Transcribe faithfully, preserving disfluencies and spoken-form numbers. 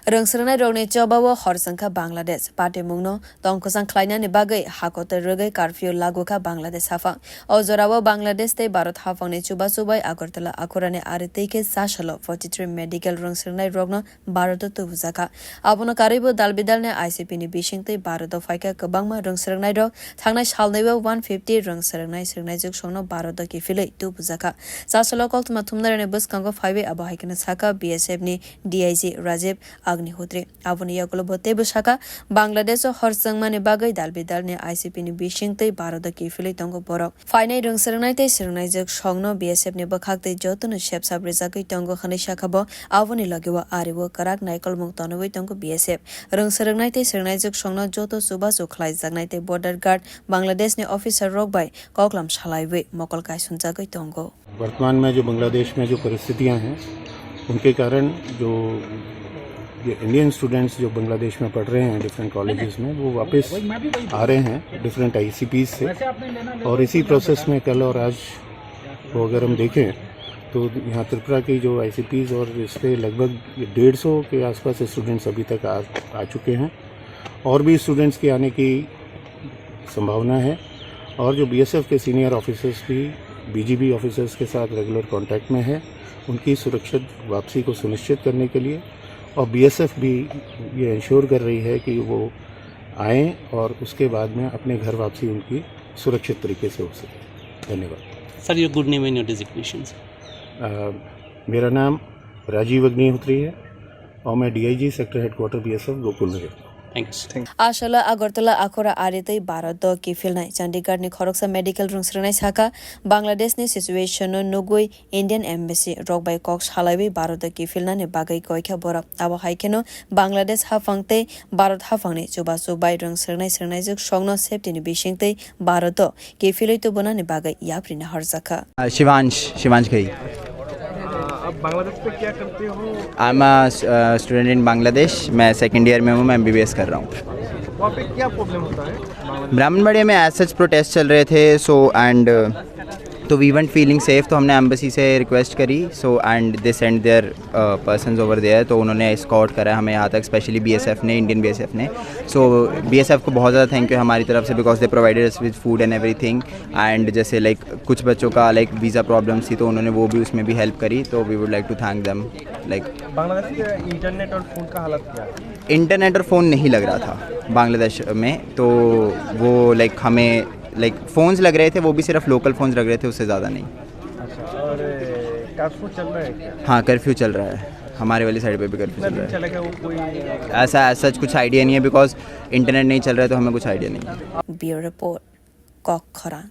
Rwngsrwngnairokni chobao hor chwngkha Bangladesh. Patimungno tongkwchang khlainani bagwi hakotwi rwgwi curfew lagukha Bangladesh haphang. O jorao Bangladesh tei Bharat haphangni chubachu bai Agartala akhorani ari twi khe chasalo forty three medical rwngsrwngnairokno Bharat-o tubujakha. Abono karwibo dalbidalni I C P ni bisingtwi Bharat-o phaikha kwbangma rwngsrwngnairok. Thangnai salnwibo one fifty rwngsrwngnai swrwngnaijwk songno Bharat-o kiphilwi tubujakha. Chasalo koktwma thumnairokni bwskango phaiwi abo hai kheno sakha B S F ni D I G Rajiv Agnihotri. Aboni yagulo bo teibo sakha, Bangladesh-o hor chwngmani bagwi dalbidalni I C P ni bisingtwi Bharat-o kiphilwi tongo borok. Phainai rwngsrwngnai tei swrwngnaijwk songno B S F ni bwkhaktwi jotono sepsap rwjagwi tongo hwnwi sakha bo. Aboni logeo ario kwrak naikolmung tonogwi tongo B S F. Rwngsrwngnai tei swrwngnaijwk songno joto chubachu khlaijaknai tei border guard Bangladeshni officer rok bai koklam salaiwi mokol kaisunjagwi tongo. वर्तमान में जो बांग्लादेश में जो परिस्थितियां हैं, उनके कारण जो ये इंडियन स्टूडेंट्स जो बांग्लादेश में पढ़ रहे हैं डिफरेंट कॉलेजेस में, वो वापस आ रहे हैं डिफरेंट आईसीपीज से। और इसी प्रोसेस में कल और आज को अगर हम देखें, तो यहाँ त्रिपुरा की जो आईसीपीज और इस पे लगभग डेढ़ सौ के आसपास स्टूडेंट्स अभी तक आ, आ चुके हैं। और भी स्टूडेंट्स के आने की संभावना है। और जो बीएसएफ के सीनियर ऑफिसर्स भी बीजीबी ऑफिसर्स के साथ रेगुलर कांटेक्ट में है, उनकी सुरक्षित वापसी को सुनिश्चित करने के लिए, और बीएसएफ भी ये इंश्योर कर रही है कि वो आएँ और उसके बाद में अपने घर वापसी उनकी सुरक्षित तरीके से हो सके। धन्यवाद। Sir, your good name and your designation, sir. अ, मेरा नाम राजीव अग्निहोत्री है और मैं DIG sector headquarter BSF Gokul Nagar. Thanks. Thank you. Asala Agartala akhora aritwi Bharat-o kiphilnai Chandigarh-ni khoroksa medical rwngsrwngnai sakha, Bangladesh-ni situation-no nugwi Indian Embassy rok bai kok salaiwi Bharat-o kiphilnani bagwi koikha borok. Abo hai kheno Bangladesh haphang tei Bharat haphangni chubachu bai rwngsrwngnai swrwngnaijwk songno safety-ni bisingtwi Bharat-o kiphilwi tubunani bagwi yapri naharjakha. Uh, Shivansh, Shivansh खई। आप बांग्लादेश पे क्या करते हो? I'm a, uh, student in Bangladesh. मैं second year में हूँ, मैं एमबीबीएस कर रहा हूँ। वहाँ पे क्या प्रॉब्लम होता है बांग्लादेश? ब्राह्मणबाड़िया में एज सच प्रोटेस्ट चल रहे थे, सो एंड तो वी वन फीलिंग सेफ, तो हमने एम्बेसी से रिक्वेस्ट करी, so and they send their persons over there, तो उन्होंने एस्कॉर्ट करा हमें यहाँ तक, स्पेशली बीएसएफ ने, इंडियन बीएसएफ ने। सो बीएसएफ को बहुत ज़्यादा थैंक यू हमारी तरफ से, because they provided us with food and everything। And जैसे लाइक कुछ बच्चों का लाइक वीज़ा प्रॉब्लम्स थी, तो उन्होंने वो भी, उसमें भी हेल्प करी, तो we would like to thank them। Like Bangladesh के इंटरनेट और फ़ोन का हालत क्या है? इंटरनेट और फ़ोन नहीं लग रहा था बांग्लादेश में, तो वो लाइक हमें लाइक फ़ोन्स लग रहे थे, वो भी सिर्फ लोकल फ़ोन्स लग रहे थे, उससे ज़्यादा नहीं। अच्छा, और कर्फ्यू चल रहा है क्या? हाँ, कर्फ्यू चल रहा है, हमारे वाली साइड पे भी कर्फ्यू कितना चल दिन रहा है। चलेगा वो, कोई? ऐसा, ऐसा कुछ आइडिया नहीं है, बिकॉज इंटरनेट नहीं चल रहा है, तो हमें कुछ आइडिया नहीं है। Bureau Report, Kok Khorang.